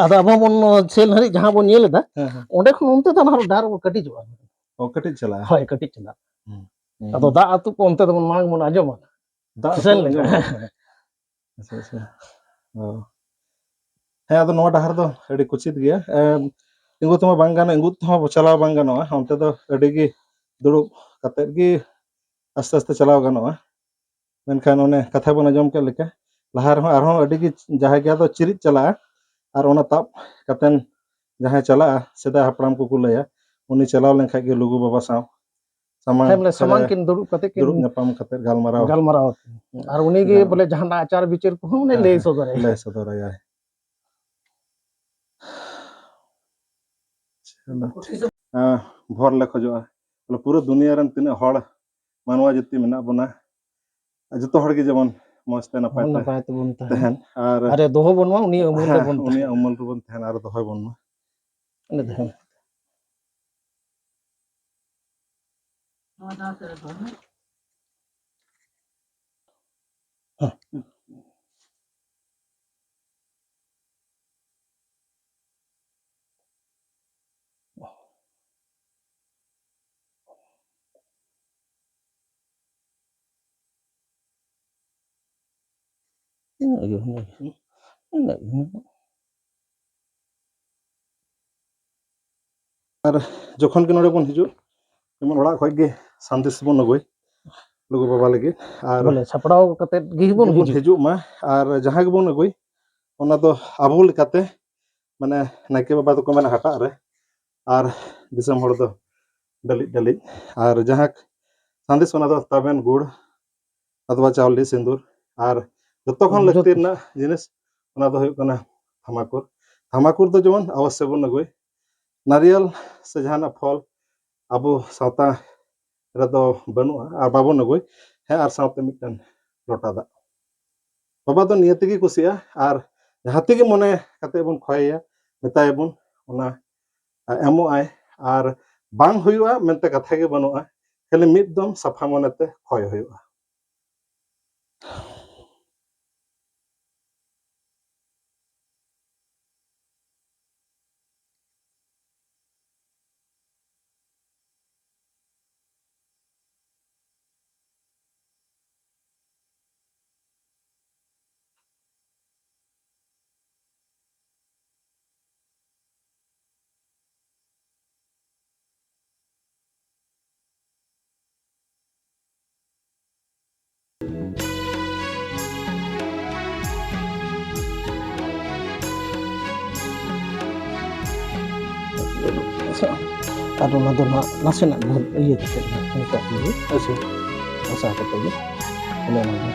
ᱟᱫᱚ ᱟᱵᱚ ᱵᱚᱱ ᱥᱮᱱ ᱦᱟᱹᱨᱤᱡ ᱡᱟᱦᱟᱸ ᱵᱚᱱ ᱧᱮᱞ ᱮᱫᱟ, ᱦᱮᱸ, ᱦᱮᱸ᱾ ᱚᱸᱰᱮ ᱠᱷᱚᱱ ᱚᱱᱛᱮ ᱫᱚ ᱟᱨᱦᱚᱸ ᱰᱟᱦᱟᱨ ᱠᱟᱹᱴᱤᱡᱚᱜᱼᱟ᱾ ᱚ, ᱠᱟᱹᱴᱤᱡ ᱪᱟᱞᱟᱜᱼᱟ᱾ ᱦᱳᱭ, ᱠᱟᱹᱴᱤᱡ ᱪᱟᱞᱟᱜᱼᱟ᱾ ᱦᱩᱸ, ᱦᱩᱸ, ᱟᱫᱚ ᱦᱩᱸ᱾ ᱫᱟᱜ ᱟᱹᱛᱩ ᱠᱚ ᱚᱱᱛᱮ ᱫᱚᱵᱚᱱ ᱢᱟᱲᱟᱝ ᱵᱚᱱ ᱟᱸᱡᱚᱢᱟ᱾ ᱫᱟᱜ ᱥᱮᱱ ᱟᱹᱛᱩ ᱞᱮᱱᱠᱷᱟᱱ᱾ ᱟᱸᱡᱚᱢᱟ᱾ ᱟᱪᱪᱷᱟ, ᱟᱪᱪᱷᱟ᱾ ᱚ᱾ ᱦᱮᱸ, ᱟᱫᱚ ᱱᱚᱣᱟ ᱰᱟᱦᱟᱨ ᱫᱚ ᱟᱹᱰᱤ ᱠᱩᱪᱤᱛ ᱜᱮᱭᱟ᱾ ᱮᱢ, ᱛᱤᱸᱜᱩ ᱛᱮᱢᱟ ᱵᱟᱝ ᱜᱟᱱᱚᱜᱼᱟ, ᱤᱸᱜᱩᱫ ᱛᱮᱦᱚᱸ ᱪᱟᱞᱟᱣ ᱵᱟᱝ ᱜᱟᱱᱚᱜᱼᱟ᱾ ᱚᱱᱛᱮ ᱫᱚ ᱟᱹᱰᱤ ᱜᱮ ᱫᱩᱲᱩᱵ ᱠᱟᱛᱮᱫ ᱜᱮ ᱟᱥᱛᱮ ᱟᱥᱛᱮ ᱪᱟᱞᱟᱣ ᱜᱟᱱᱚᱜᱼᱟ᱾ ᱢᱮᱱᱠᱷᱟᱱ ᱚᱱᱮ ᱠᱟᱛᱷᱟ ᱵᱚᱱ ᱟᱸᱡᱚᱢ ᱠᱮᱫ ᱞᱮᱠᱟ, ᱞᱟᱦᱟ ᱨᱮᱦᱚᱸ ᱟᱨᱦᱚᱸ ᱟᱹᱰᱤ ᱜᱮ ᱡᱟᱦᱟᱸᱭ ᱜᱮ ᱟᱫᱚ ᱪᱤᱨᱤᱡ ᱪᱟᱞᱟᱜᱼᱟ, ᱟᱨ ᱚᱱᱟ ᱛᱟᱵ ᱠᱟᱛᱮᱱ ᱡᱟᱦᱟᱸᱭ ᱪᱟᱞᱟᱜᱼᱟ, ᱥᱮᱫᱟᱭ ᱦᱟᱯᱲᱟᱢ ᱠᱚᱠᱚ ᱞᱟᱹᱭᱟ, ᱩᱱᱤ ᱪᱟᱞᱟᱣ ᱞᱮᱱᱠᱷᱟᱡ ᱜᱮ ᱞᱩᱜᱩ ᱵᱟᱵᱟ ᱥᱟᱶ ᱥᱟᱢᱟᱝ ᱦᱮᱸ, ᱵᱚᱞᱮ ᱥᱟᱢᱟᱝ ᱨᱮ ᱠᱤᱱ ᱫᱩᱲᱩᱵ ᱠᱟᱛᱮ ᱠᱤᱱ ᱫᱩᱲᱩᱵ ᱧᱟᱯᱟᱢ ᱠᱟᱛᱮ ᱜᱟᱞᱢᱟᱨᱟᱣ᱾ ᱜᱟᱞᱢᱟᱨᱟᱣ ᱟᱹᱠᱤᱱ᱾ ᱟᱨ ᱩᱱᱤ ᱜᱮ ᱜᱟᱱᱚᱜᱼᱟ᱾ ᱵᱚᱞᱮ ᱡᱟᱦᱟᱱᱟᱜ ᱟᱪᱟᱨ ᱵᱤᱪᱟᱹᱨ ᱠᱚᱦᱚᱸ ᱩᱱᱤ ᱦᱮᱸ, ᱞᱟᱹᱭ ᱦᱮᱸ, ᱥᱚᱫᱚᱨᱟᱭᱟ᱾ ᱞᱟᱹᱭ ᱥᱚᱫᱚᱨᱟᱭᱟᱭ᱾ ᱪᱚᱞᱚ᱾ ᱦᱮᱸ, ᱵᱷᱚᱨ ᱞᱮ ᱠᱷᱚᱡᱚᱜᱼᱟ᱾ ᱵᱚᱞᱮ ᱯᱩᱨᱟᱹ ᱫᱩᱱᱤᱭᱟᱹ ᱨᱮᱱ ᱛᱤᱱᱟᱹᱜ ᱦᱚᱲ, ᱢᱟᱱᱣᱟ ᱡᱟᱹᱛᱤ ᱢᱮᱱᱟᱜ ᱵᱚᱱᱟ, ᱡᱚᱛᱚ ᱦᱚᱲ ᱜᱮ ᱡᱮᱢᱚᱱ ᱢᱚᱡᱽ ᱛᱮ ᱱᱟᱯᱟᱭ ᱛᱮ ᱱᱟᱯᱟᱭ ᱛᱮᱵᱚᱱ ᱛᱟᱦᱮᱱ᱾ ᱛᱟᱦᱮᱱ᱾ ᱟᱨ ᱟᱨᱮ ᱫᱚᱦᱚ ᱵᱚᱱ ᱢᱟ, ᱩᱱᱤ ᱩᱢᱩᱞ ᱦᱮᱸ, ᱨᱮᱵᱚᱱ ᱩᱱᱤᱭᱟᱜ ᱛᱟᱦᱮᱱ᱾ ᱩᱢᱩᱞ ᱨᱮᱵᱚᱱ ᱛᱟᱦᱮᱱ ᱟᱨ ᱫᱚᱦᱚᱭ ᱵᱚᱱ ᱢᱟ᱾ ᱤᱱᱟᱹ ᱛᱟᱭᱚᱢ᱾ ᱤᱱᱟᱹᱜ ᱜᱮ, ᱤᱱᱟᱹᱜ ᱜᱮ᱾ ᱤᱱᱟᱹᱜ ᱜᱮ, ᱤᱱᱟᱹᱜ ᱜᱮ᱾ ᱟᱨ ᱡᱚᱠᱷᱚᱱ ᱜᱮ ᱱᱚᱰᱮ ᱵᱚᱱ ᱦᱤᱡᱩᱜ, ᱡᱮᱢᱚᱱ ᱚᱲᱟᱜ ᱠᱷᱚᱡ ᱜᱮ ᱥᱟᱸᱫᱮᱥ ᱵᱚᱱ ᱟᱹᱜᱩᱭ ᱞᱩᱜᱩ ᱵᱟᱵᱟ ᱞᱟᱹᱜᱤᱫ᱾ ᱟᱨ ᱵᱚᱞᱮ ᱥᱟᱯᱲᱟᱣ ᱠᱟᱛᱮᱫ ᱜᱮ ᱵᱚᱱ ᱜᱮᱵᱚᱱ ᱦᱤᱡᱩᱜ᱾ ᱦᱤᱡᱩᱜ ᱢᱟ᱾ ᱟᱨ ᱡᱟᱦᱟᱸ ᱜᱮᱵᱚᱱ ᱟᱹᱜᱩᱭ, ᱚᱱᱟ ᱫᱚ ᱟᱵᱚ ᱞᱮᱠᱟᱛᱮ, ᱢᱟᱱᱮ, ᱱᱟᱭᱠᱮ ᱵᱟᱵᱟ ᱫᱚᱠᱚ ᱢᱮᱱᱟ ᱦᱟᱴᱟᱜ ᱨᱮ, ᱟᱨ ᱫᱤᱥᱚᱢ ᱦᱚᱲ ᱫᱚ ᱰᱟᱹᱞᱤᱡ ᱰᱟᱹᱞᱤᱡ᱾ ᱟᱨ ᱡᱟᱦᱟᱸ ᱥᱟᱸᱫᱮᱥ, ᱚᱱᱟ ᱫᱚ ᱛᱟᱵᱮᱱ, ᱜᱩᱲ, ᱟᱫᱽᱣᱟ ᱪᱟᱣᱞᱮ, ᱥᱤᱸᱫᱩᱨ, ᱟᱨ ᱡᱚᱛᱚ ᱠᱷᱚᱱ ᱞᱟᱹᱠᱛᱤ ᱡᱚᱛᱚ᱾ ᱨᱮᱱᱟᱜ ᱡᱤᱱᱤᱥ, ᱚᱱᱟ ᱫᱚ ᱦᱩᱭᱩᱜ ᱠᱟᱱᱟ ᱛᱷᱟᱢᱟᱠᱩᱨ᱾ ᱛᱷᱟᱢᱟᱠᱩᱨ ᱫᱚ ᱡᱮᱢᱚᱱ ᱚᱵᱚᱥᱥᱳᱭ ᱵᱚᱱ ᱟᱹᱜᱩᱭ᱾ ᱱᱟᱨᱤᱭᱟᱞ ᱥᱮ ᱡᱟᱦᱟᱱᱟᱜ ᱯᱷᱚᱞ ᱟᱵᱚ ᱥᱟᱶᱛᱟ ᱨᱮᱫᱚ ᱵᱟᱹᱱᱩᱜᱼᱟ ᱟᱨ ᱵᱟᱵᱚᱱ ᱟᱹᱜᱩᱭ᱾ ᱦᱮᱸ, ᱟᱨ ᱥᱟᱶᱛᱮ ᱢᱤᱫᱴᱮᱱ ᱞᱚᱴᱟ ᱫᱟᱜ᱾ ᱵᱟᱵᱟ ᱫᱚ ᱱᱤᱭᱟᱹ ᱛᱮᱜᱮ ᱠᱩᱥᱤᱜᱼᱟ, ᱟᱨ ᱡᱟᱦᱟᱸ ᱛᱮᱜᱮ ᱢᱚᱱᱮ ᱠᱟᱛᱮ ᱵᱚᱱ ᱠᱷᱚᱭᱮᱭᱟ, ᱢᱮᱛᱟᱭᱟᱵᱚᱱ, ᱚᱱᱟ ᱮᱢᱚᱜ ᱟᱭ᱾ ᱟᱨ ᱵᱟᱝ ᱦᱩᱭᱩᱜᱼᱟ ᱢᱮᱱᱛᱮ ᱠᱟᱛᱷᱟ ᱜᱮ ᱵᱟᱹᱱᱩᱜᱼᱟ, ᱠᱷᱟᱹᱞᱤ ᱢᱤᱫ ᱫᱚᱢ ᱥᱟᱯᱷᱟ ᱢᱚᱱᱮᱛᱮ ᱠᱷᱚᱭ ᱦᱩᱭᱩᱜᱼᱟ᱾ ᱟᱨ ᱚᱱᱟ ᱫᱚ ᱱᱟᱦᱟᱜ ᱱᱟᱥᱮᱱᱟᱜ ᱜᱷᱟᱹᱞ ᱤᱭᱟᱹ ᱠᱟᱛᱮᱫ ᱱᱟᱦᱟᱜ ᱚᱱᱠᱟ ᱜᱮ ᱟᱪᱪᱷᱟ᱾ ᱢᱮᱥᱟ ᱠᱟᱛᱮᱫ ᱜᱮ ᱚᱱᱮ ᱚᱱᱟ ᱜᱮ᱾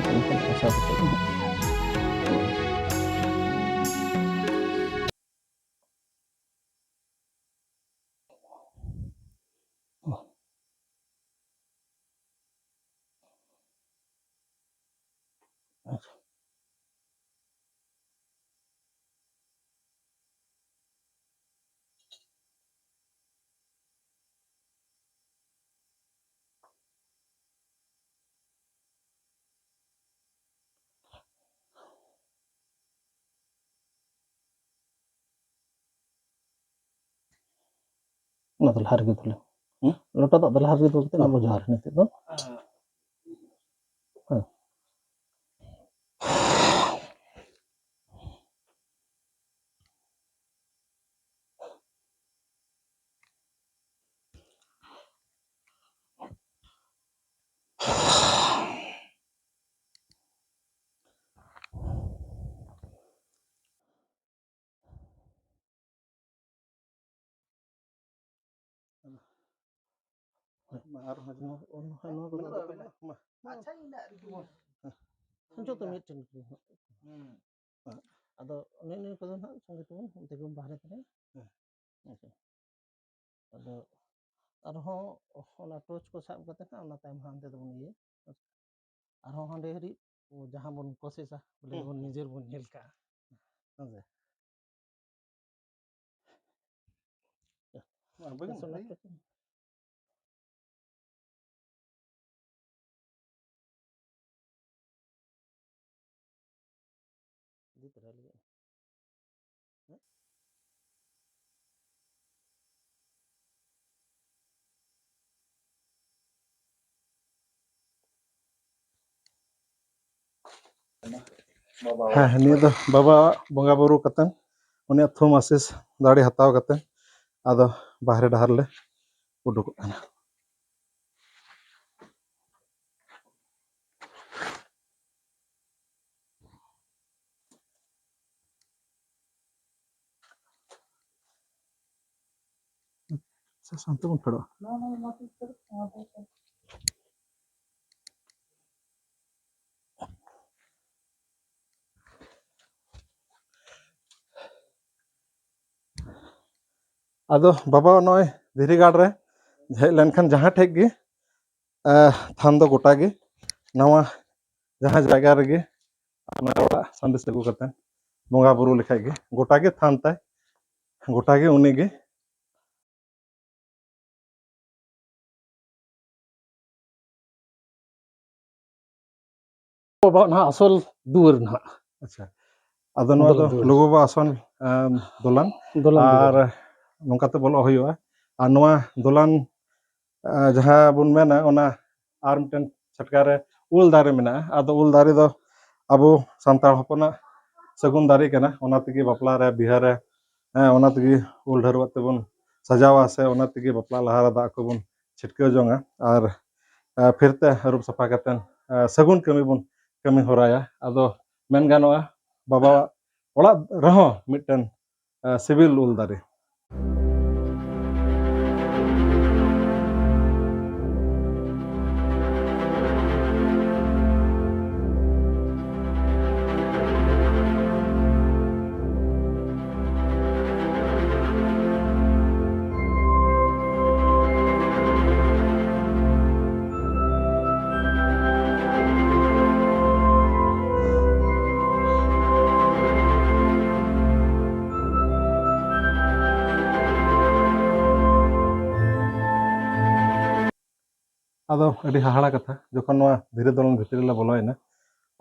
ᱚᱱᱠᱟ ᱢᱮᱥᱟ ᱠᱟᱛᱮᱫ ᱜᱮ ᱱᱟᱦᱟᱜ᱾ ᱚᱱᱟ ᱫᱚ ᱞᱟᱦᱟ ᱨᱮᱜᱮ ᱫᱩᱞ᱾ ᱦᱩᱸ? ᱞᱚᱴᱟ ᱫᱟᱜ ᱫᱚ ᱞᱟᱦᱟ ᱨᱮᱜᱮ ᱫᱩᱞ ᱠᱟᱛᱮ ᱚᱱᱟ ᱵᱚ ᱡᱚᱦᱟᱨ ᱱᱤᱛᱚᱜ ᱫᱚ᱾ ᱦᱮᱸ᱾ ᱢᱟ ᱟᱨᱦᱚᱸ ᱡᱮᱢᱚᱱ ᱱᱚᱣᱟ ᱠᱚᱫᱚ ᱢᱮᱱᱟᱜᱼᱟ, ᱢᱮᱱᱟᱜᱼᱟ᱾ ᱢᱟ, ᱢᱟ᱾ ᱟᱪᱪᱷᱟ, ᱤᱧ ᱫᱟᱜ ᱨᱮᱜᱮ ᱵᱚᱱ᱾ ᱦᱮᱸ᱾ ᱡᱚᱛᱚ ᱢᱤᱫᱴᱮᱱ ᱜᱮ᱾ ᱦᱩᱸ᱾ ᱟᱫᱚ ᱱᱤᱭᱟᱹ ᱱᱤᱭᱟᱹ ᱠᱚᱫᱚ ᱱᱟᱦᱟᱜ ᱥᱚᱸᱜᱮ ᱛᱮᱵᱚᱱ ᱚᱱᱛᱮ ᱜᱮᱵᱚᱱ ᱵᱟᱦᱨᱮ ᱛᱟᱨᱟᱭᱟ᱾ ᱦᱮᱸ᱾ ᱦᱮᱸ ᱥᱮ? ᱟᱫᱚ ᱚᱱᱟ torch ᱠᱚ ᱥᱟᱵ ᱠᱟᱛᱮ ᱱᱟᱦᱟᱜ ᱚᱱᱟ ᱛᱟᱭᱚᱢ ᱦᱟᱱᱛᱮ ᱫᱚᱵᱚᱱ ᱤᱭᱟᱹᱭᱟ᱾ ᱟᱨᱦᱚᱸ ᱦᱟᱸᱰᱮ ᱦᱟᱹᱨᱤᱡ ᱡᱟᱦᱟᱸ ᱵᱚᱱ ᱠᱳᱥᱤᱥᱟ, ᱵᱚᱞᱮ ᱦᱩᱸ᱾ ᱵᱚᱱ ᱱᱤᱡᱮᱨ ᱵᱚᱱ ᱧᱮᱞ ᱠᱟᱜᱼᱟ᱾ ᱦᱮᱸ ᱥᱮ? ᱵᱟᱹᱧ ᱵᱮᱥ, ᱚᱱᱟ ᱵᱟᱹᱧ ᱠᱚ᱾ ᱤᱫᱤ ᱛᱚᱨᱟ ᱞᱟᱹᱜᱤᱫ᱾ ᱦᱮᱸ, ᱱᱤᱭᱟᱹ ᱫᱚ ᱵᱟᱵᱟᱣᱟᱜ ᱵᱚᱸᱜᱟ ᱵᱩᱨᱩ ᱠᱟᱛᱮᱱ, ᱩᱱᱤᱭᱟᱜ ᱛᱷᱩᱢ ᱟᱥᱤᱥ ᱫᱟᱲᱮ ᱦᱟᱛᱟᱣ ᱠᱟᱛᱮᱱ, ᱟᱫᱚ ᱵᱟᱦᱨᱮ ᱰᱟᱦᱟᱨ ᱞᱮ ᱩᱰᱩᱠᱚᱜ ᱠᱟᱱᱟ᱾ ᱥᱟᱥᱟᱝ ᱛᱮᱵᱚᱱ ᱯᱷᱮᱰᱚᱜᱼᱟ᱾ ᱟᱫᱚ ᱵᱟᱵᱟ ᱱᱚᱜᱼᱚᱭ ᱫᱷᱤᱨᱤ ᱜᱟᱲ ᱨᱮ ᱦᱮᱡ ᱞᱮᱱᱠᱷᱟᱱ ᱡᱟᱦᱟᱸ ᱴᱷᱮᱡ ᱜᱮ, ᱮ, ᱛᱷᱟᱱ ᱫᱚ ᱜᱚᱴᱟ ᱜᱮ, ᱱᱟᱣᱟ ᱡᱟᱦᱟᱸ ᱡᱟᱭᱜᱟ ᱨᱮᱜᱮ ᱟᱯᱱᱟᱨ ᱚᱲᱟᱜ ᱥᱟᱸᱫᱮᱥ ᱟᱹᱜᱩ ᱠᱟᱛᱮ ᱵᱚᱸᱜᱟ ᱵᱩᱨᱩ ᱞᱮᱠᱷᱟᱡ ᱜᱮ ᱜᱚᱴᱟ ᱜᱮ ᱛᱷᱟᱱ ᱛᱟᱭ, ᱜᱚᱴᱟ ᱜᱮ ᱩᱱᱤ ᱜᱮ᱾ ᱵᱟᱵᱟ ᱱᱟᱦᱟᱜ ᱟᱥᱚᱞ ᱫᱩᱣᱟᱹᱨ ᱱᱟᱦᱟᱜ᱾ ᱟᱪᱪᱷᱟ, ᱟᱫᱚ ᱱᱚᱣᱟ ᱫᱚᱞᱟᱱ ᱫᱚ ᱫᱩᱣᱟᱹᱨ᱾ ᱞᱩᱜᱩ ᱵᱟᱵᱟ ᱟᱥᱚᱞ, ᱮᱢ, ᱫᱚᱞᱟᱱ᱾ ᱫᱚᱞᱟᱱ ᱟᱨ ᱫᱩᱣᱟᱹᱨ᱾ ᱱᱚᱝᱠᱟ ᱛᱮ ᱵᱚᱞᱚᱜ ᱦᱩᱭᱩᱜᱼᱟ᱾ ᱟᱨ ᱱᱚᱣᱟ ᱫᱚᱞᱟᱱ, ᱟᱸ, ᱡᱟᱦᱟᱸ ᱵᱚᱱ ᱢᱮᱱᱟ, ᱚᱱᱟ ᱟᱨ ᱢᱤᱫᱴᱮᱱ ᱪᱷᱟᱴᱠᱟ ᱨᱮ ᱩᱞ ᱫᱟᱨᱮ ᱢᱮᱱᱟᱜᱼᱟ᱾ ᱟᱫᱚ ᱩᱞ ᱫᱟᱨᱮ ᱫᱚ ᱟᱵᱚ ᱥᱟᱱᱛᱟᱲ ᱦᱚᱯᱚᱱᱟᱜ ᱥᱟᱹᱜᱩᱱ ᱫᱟᱨᱮ ᱠᱟᱱᱟ, ᱚᱱᱟ ᱛᱮᱜᱮ ᱵᱟᱯᱞᱟ ᱨᱮ, ᱵᱤᱦᱟᱹ ᱨᱮ, ᱦᱮᱸ, ᱚᱱᱟ ᱛᱮᱜᱮ ᱩᱞ ᱰᱷᱟᱹᱨᱣᱟᱹᱜ ᱛᱮᱵᱚᱱ ᱥᱟᱡᱟᱣᱟ, ᱥᱮ ᱚᱱᱟ ᱛᱮᱜᱮ ᱵᱟᱯᱞᱟ ᱞᱟᱦᱟ ᱨᱮ ᱫᱟᱜ ᱠᱚᱵᱚᱱ ᱪᱷᱤᱴᱠᱟᱹᱣ ᱡᱚᱝᱟ᱾ ᱟᱨ, ᱟᱸ, ᱯᱷᱤᱨ ᱛᱮ ᱟᱹᱨᱩᱵ ᱥᱟᱯᱷᱟ ᱠᱟᱛᱮᱫ, ᱟᱸ, ᱥᱟᱹᱜᱩᱱ ᱠᱟᱹᱢᱤ ᱵᱚᱱ ᱠᱟᱹᱢᱤ ᱦᱚᱨᱟᱭᱟ᱾ ᱟᱫᱚ ᱢᱮᱱ ᱜᱟᱱᱚᱜᱼᱟ, ᱵᱟᱵᱟᱣᱟᱜ ᱚᱲᱟᱜ ᱨᱮᱦᱚᱸ ᱢᱤᱫᱴᱮᱱ, ᱟᱸ, ᱥᱤᱵᱤᱞ ᱩᱞ ᱫᱟᱨᱮ᱾ ᱟᱫᱚ ᱟᱹᱰᱤ ᱦᱟᱦᱟᱲᱟ ᱠᱟᱛᱷᱟ, ᱡᱚᱠᱷᱚᱱ ᱱᱚᱣᱟ ᱫᱷᱤᱨᱤ ᱫᱚᱞᱟᱱ ᱵᱷᱤᱛᱨᱤ ᱨᱮᱞᱮ ᱵᱚᱞᱚᱭᱮᱱᱟ,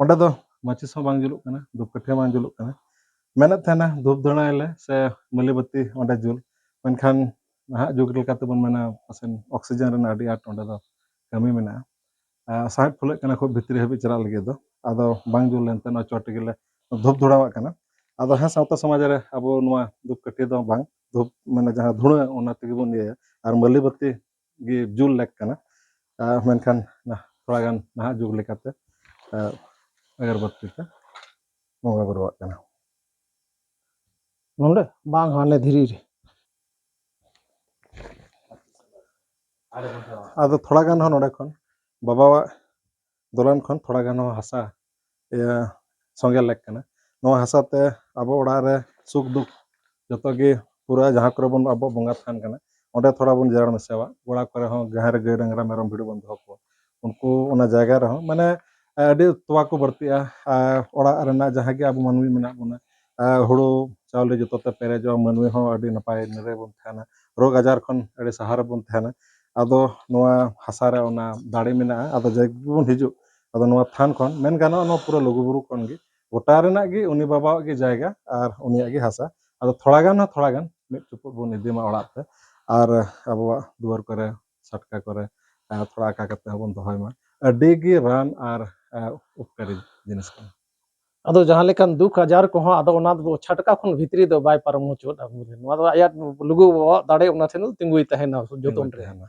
ᱚᱸᱰᱮ ᱫᱚ ᱢᱟᱹᱪᱤᱥ ᱦᱚᱸ ᱵᱟᱝ ᱡᱩᱞᱩᱜ ᱠᱟᱱᱟ, ᱫᱷᱩᱯ ᱠᱟᱹᱴᱷᱤ ᱦᱚᱸ ᱵᱟᱝ ᱡᱩᱞᱩᱜ ᱠᱟᱱᱟ᱾ ᱢᱮᱱᱮᱫ ᱛᱟᱦᱮᱱᱟ ᱫᱷᱩᱯ ᱫᱷᱩᱬᱟᱹᱭᱟᱞᱮ ᱥᱮ ᱢᱟᱹᱞᱤ ᱵᱟᱹᱛᱤ ᱚᱸᱰᱮ ᱡᱩᱞ, ᱢᱮᱱᱠᱷᱟᱱ ᱱᱟᱦᱟᱜ ᱡᱩᱜᱽ ᱞᱮᱠᱟᱛᱮᱵᱚᱱ ᱢᱮᱱᱟ ᱯᱟᱥᱮᱡ ᱚᱠᱥᱤᱡᱮᱱ ᱨᱮᱱᱟᱜ ᱟᱹᱰᱤ ᱟᱸᱴ ᱚᱸᱰᱮ ᱫᱚ ᱠᱟᱹᱢᱤ ᱢᱮᱱᱟᱜᱼᱟ᱾ ᱟᱨ ᱥᱟᱸᱦᱮᱫ ᱯᱷᱩᱞᱟᱹᱜ ᱠᱟᱱᱟ ᱠᱷᱩᱵ ᱵᱷᱤᱛᱨᱤ ᱦᱟᱹᱵᱤᱡ ᱪᱟᱞᱟᱜ ᱞᱟᱹᱜᱤᱫ ᱫᱚ, ᱟᱫᱚ ᱵᱟᱝ ᱡᱩᱞ ᱞᱮᱱᱛᱮ ᱱᱚᱣᱟ ᱪᱚᱴ ᱨᱮᱜᱮ ᱞᱮ ᱫᱷᱩᱯ ᱫᱷᱩᱬᱟᱣᱟᱜ ᱠᱟᱱᱟ᱾ ᱟᱫᱚ ᱦᱮᱸ, ᱥᱟᱶᱛᱟ ᱥᱚᱢᱟᱡᱽ ᱨᱮ ᱟᱵᱚ ᱱᱚᱣᱟ ᱫᱷᱩᱯ ᱠᱟᱹᱴᱷᱤ ᱫᱚ ᱵᱟᱝ, ᱫᱷᱩᱯ ᱢᱟᱱᱮ ᱡᱟᱦᱟᱸ ᱫᱷᱩᱬᱟᱹ, ᱚᱱᱟ ᱛᱮᱜᱮ ᱵᱚᱱ ᱤᱭᱟᱹᱭᱟ᱾ ᱟᱨ ᱢᱟᱹᱞᱤ ᱵᱟᱹᱛᱤ ᱜᱮ ᱡᱩᱞ ᱞᱮᱠ ᱠᱟᱱᱟ᱾ ᱟᱨ ᱢᱮᱱᱠᱷᱟᱱ ᱱᱟ-, ᱛᱷᱚᱲᱟ ᱜᱟᱱ ᱱᱟᱦᱟᱜ ᱡᱩᱜᱽ ᱞᱮᱠᱟᱛᱮ, ᱟᱨ ᱟᱜᱚᱨᱵᱟᱹᱛᱤ ᱛᱮ ᱵᱚᱸᱜᱟ ᱵᱩᱨᱩᱣᱟᱜ ᱠᱟᱱᱟ᱾ ᱱᱚᱰᱮ? ᱵᱟᱝ, ᱦᱟᱱᱮ ᱫᱷᱤᱨᱤ ᱨᱮ᱾ ᱟᱫᱚ ᱛᱷᱚᱲᱟ ᱜᱟᱱ ᱦᱚᱸ ᱱᱚᱰᱮ ᱠᱷᱚᱱ ᱵᱟᱵᱟᱣᱟᱜ ᱫᱚᱞᱟᱱ ᱠᱷᱚᱱ ᱛᱷᱚᱲᱟ ᱜᱟᱱ ᱦᱚᱸ ᱦᱟᱥᱟ, ᱤᱭᱟᱹ, ᱥᱚᱸᱜᱮ ᱞᱮᱠ ᱠᱟᱱᱟ᱾ ᱱᱚᱣᱟ ᱦᱟᱥᱟ ᱛᱮ ᱟᱵᱚ ᱚᱲᱟᱜ ᱨᱮ ᱥᱩᱠ ᱫᱩᱠ ᱡᱚᱛᱚ ᱜᱮ ᱯᱩᱨᱟᱹ ᱡᱟᱦᱟᱸ ᱠᱚᱨᱮ ᱵᱚᱱ ᱟᱵᱚ ᱵᱚᱸᱜᱟ ᱛᱷᱟᱱ ᱠᱟᱱᱟ, ᱚᱸᱰᱮ ᱛᱷᱚᱲᱟ ᱵᱚᱱ ᱡᱮᱨᱮᱲ ᱢᱮᱥᱟᱣᱟ᱾ ᱚᱲᱟᱜ ᱠᱚᱨᱮ ᱦᱚᱸ ᱡᱟᱦᱟᱸ ᱨᱮ ᱜᱟᱹᱭ ᱰᱟᱝᱨᱟ ᱢᱮᱨᱚᱢ ᱵᱷᱤᱰᱤ ᱵᱚᱱ ᱫᱚᱦᱚ ᱠᱚᱣᱟ, ᱩᱱᱠᱩ ᱚᱱᱟ ᱡᱟᱭᱜᱟ ᱨᱮᱦᱚᱸ ᱢᱟᱱᱮ ᱟᱹᱰᱤ ᱛᱚᱣᱟ ᱠᱚ ᱵᱟᱹᱲᱛᱤᱜᱼᱟ᱾ ᱟᱨ ᱚᱲᱟᱜ ᱨᱮᱱᱟᱜ ᱡᱟᱦᱟᱸ ᱜᱮ ᱟᱵᱚ ᱢᱟᱹᱱᱢᱤ ᱢᱮᱱᱟᱜ ᱵᱚᱱᱟ, ᱟᱨ ᱦᱩᱲᱩ ᱪᱟᱣᱞᱮ ᱡᱚᱛᱚ ᱛᱮ ᱯᱮᱨᱮᱡᱚᱜᱼᱟ, ᱢᱟᱹᱱᱢᱤ ᱦᱚᱸ ᱟᱹᱰᱤ ᱱᱟᱯᱟᱭ ᱱᱤᱨᱟᱹᱭ ᱵᱚᱱ ᱛᱟᱦᱮᱱᱟ, ᱨᱳᱜᱽ ᱟᱡᱟᱨ ᱠᱷᱚᱱ ᱟᱹᱰᱤ ᱥᱟᱦᱟ ᱨᱮᱵᱚᱱ ᱛᱟᱦᱮᱱᱟ᱾ ᱟᱫᱚ ᱱᱚᱣᱟ ᱦᱟᱥᱟ ᱨᱮ ᱚᱱᱟ ᱫᱟᱲᱮ ᱢᱮᱱᱟᱜᱼᱟ᱾ ᱟᱫᱚ ᱡᱮ ᱜᱮᱵᱚᱱ ᱦᱤᱡᱩᱜ, ᱟᱫᱚ ᱱᱚᱣᱟ ᱛᱷᱟᱱ ᱠᱷᱚᱱ ᱢᱮᱱ ᱜᱟᱱᱚᱜᱼᱟ, ᱱᱚᱣᱟ ᱯᱩᱨᱟᱹ ᱞᱩᱜᱩᱵᱩᱨᱩ ᱠᱷᱚᱱ ᱜᱮ ᱜᱚᱴᱟ ᱨᱮᱱᱟᱜ ᱜᱮ ᱩᱱᱤ ᱵᱟᱵᱟᱣᱟᱜ ᱜᱮ ᱡᱟᱭᱜᱟ ᱟᱨ ᱩᱱᱤᱭᱟᱜ ᱜᱮ ᱦᱟᱥᱟ᱾ ᱟᱫᱚ ᱛᱷᱚᱲᱟ ᱜᱟᱱ ᱦᱚᱸ ᱛᱷᱚᱲᱟ ᱜᱟᱱ ᱢᱤᱫ ᱪᱩᱯᱩᱫ ᱵᱚᱱ ᱤᱫᱤ ᱢᱟ ᱚᱲᱟᱜ ᱛᱮ᱾ ᱟᱨ ᱟᱵᱚᱣᱟᱜ ᱫᱩᱣᱟᱹᱨ ᱠᱚᱨᱮ, ᱪᱷᱟᱴᱠᱟ ᱠᱚᱨᱮ, ᱟᱨ ᱛᱷᱚᱲᱟ ᱟᱠᱟ ᱠᱟᱛᱮ ᱦᱚᱸᱵᱚᱱ ᱫᱚᱦᱚᱭ ᱢᱟ᱾ ᱟᱹᱰᱤ ᱜᱮ ᱨᱟᱱ ᱟᱨ, ᱟᱨ ᱩᱯᱠᱟᱨᱤ ᱡᱤᱱᱤᱥ ᱠᱟᱱᱟ᱾ ᱟᱫᱚ ᱡᱟᱦᱟᱸ ᱞᱮᱠᱟᱱ ᱫᱩᱠ ᱟᱡᱟᱨ ᱠᱚᱦᱚᱸ, ᱟᱫᱚ ᱚᱱᱟ ᱫᱚ ᱪᱷᱟᱴᱠᱟ ᱠᱷᱚᱱ ᱵᱷᱤᱛᱨᱤ ᱫᱚ ᱵᱟᱭ ᱯᱟᱨᱚᱢ ᱦᱚᱪᱚᱣᱟᱜᱼᱟ᱾ ᱱᱚᱣᱟ ᱫᱚ ᱟᱭᱟᱜ ᱞᱩᱜᱩ ᱵᱟᱵᱟᱣᱟᱜ ᱫᱟᱲᱮ ᱚᱱᱟ ᱴᱷᱮᱱ ᱫᱚ ᱛᱤᱸᱜᱩᱭ ᱛᱟᱦᱮᱱᱟ ᱡᱚᱛᱚᱱ ᱛᱤᱸᱜᱩᱭ ᱨᱮ᱾ ᱛᱟᱦᱮᱱᱟ᱾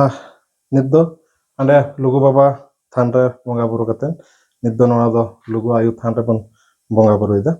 ᱟᱨ ᱱᱤᱛ ᱫᱚ ᱦᱟᱸᱰᱮ ᱞᱩᱜᱩ ᱵᱟᱵᱟ ᱛᱷᱟᱱ ᱨᱮ ᱵᱚᱸᱜᱟ ᱵᱩᱨᱩ ᱠᱟᱛᱮᱫ, ᱱᱤᱛ ᱫᱚ ᱱᱚᱣᱟ ᱫᱚ ᱞᱩᱜᱩ ᱟᱭᱳ ᱛᱷᱟᱱ ᱨᱮᱵᱚᱱ ᱵᱚᱸᱜᱟ ᱵᱩᱨᱩᱭᱮᱫᱟ᱾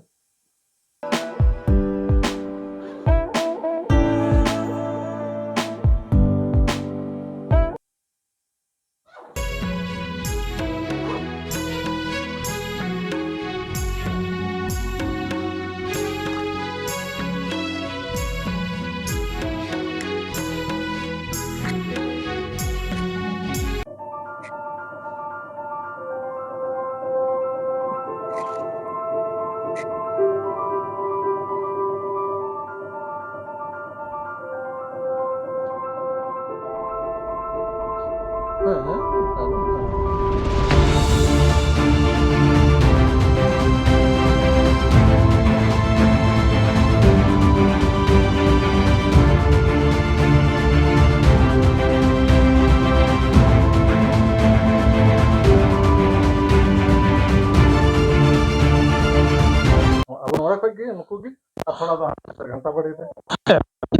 ᱜᱮ ᱱᱩᱠᱩ ᱜᱮ, ᱟᱨ ᱛᱷᱚᱲᱟ ᱫᱚ ᱦᱟᱱᱛᱮ ᱜᱷᱟᱱᱴᱟ ᱵᱟᱲᱤ ᱨᱮ᱾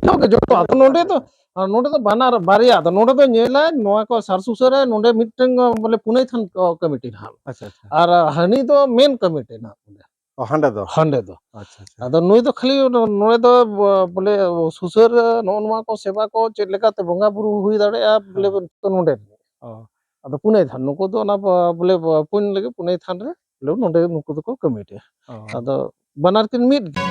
ᱡᱚᱛᱚ ᱜᱮ, ᱡᱚᱛᱚ᱾ ᱟᱫᱚ ᱱᱚᱰᱮ ᱫᱚ, ᱟᱨ ᱱᱚᱰᱮ ᱫᱚ ᱵᱟᱱᱟᱨ ᱵᱟᱨᱭᱟ, ᱟᱫᱚ ᱱᱚᱰᱮ ᱫᱚ ᱧᱮᱞᱟᱭ ᱱᱚᱣᱟ ᱠᱚ ᱥᱟᱨ ᱥᱩᱥᱟᱹᱨ ᱨᱮ ᱱᱚᱰᱮ ᱢᱤᱫᱴᱟᱝ, ᱵᱚᱞᱮ, ᱯᱩᱱᱟᱹᱭ ᱛᱷᱟᱱ ᱠᱚ ᱠᱚᱢᱤᱴᱤ ᱱᱟᱦᱟᱜ᱾ ᱟᱪᱪᱷᱟ, ᱟᱪᱪᱷᱟ᱾ ᱟᱨ ᱦᱟᱹᱱᱤ ᱫᱚ ᱢᱮᱱ ᱠᱚᱢᱤᱴᱤ ᱱᱟᱦᱟᱜ ᱵᱚᱞᱮ᱾ ᱚ, ᱦᱟᱸᱰᱮ ᱫᱚ? ᱦᱟᱸᱰᱮ ᱫᱚ᱾ ᱟᱪᱪᱷᱟ, ᱟᱪᱪᱷᱟ᱾ ᱟᱫᱚ ᱱᱩᱭ ᱫᱚ ᱠᱷᱟᱹᱞᱤ ᱱᱚ-, ᱱᱚᱰᱮ ᱫᱚ ᱵᱚ-, ᱵᱚᱞᱮ ᱥᱩᱥᱟᱹᱨ ᱱᱚᱜᱼᱚ ᱱᱚᱣᱟ ᱠᱚ ᱥᱮᱵᱟ ᱠᱚ ᱪᱮᱫ ᱞᱮᱠᱟᱛᱮ ᱵᱚᱸᱜᱟ ᱵᱩᱨᱩ ᱦᱩᱭ ᱫᱟᱲᱮᱭᱟᱜᱼᱟ, ᱵᱚᱞᱮ ᱦᱮᱸ᱾ ᱛᱚ ᱱᱚᱰᱮ᱾ ᱚ᱾ ᱟᱫᱚ ᱯᱩᱱᱟᱹᱭ ᱛᱷᱟᱱ, ᱱᱩᱠᱩ ᱫᱚ ᱚᱱᱟ ᱵᱚ-, ᱵᱚᱞᱮ ᱵᱚ-, ᱯᱩᱱ ᱞᱟᱹᱜᱤᱫ ᱯᱩᱱᱟᱹᱭ ᱛᱷᱟᱱ ᱨᱮ ᱵᱚᱞᱮ ᱱᱚᱰᱮ ᱱᱩᱠᱩ ᱫᱚᱠᱚ ᱠᱚᱢᱤᱴᱤᱭᱟ᱾ ᱚ᱾ ᱟᱫᱚ ᱵᱟᱱᱟᱨ ᱠᱤᱱ ᱢᱤᱫ ᱜᱮ᱾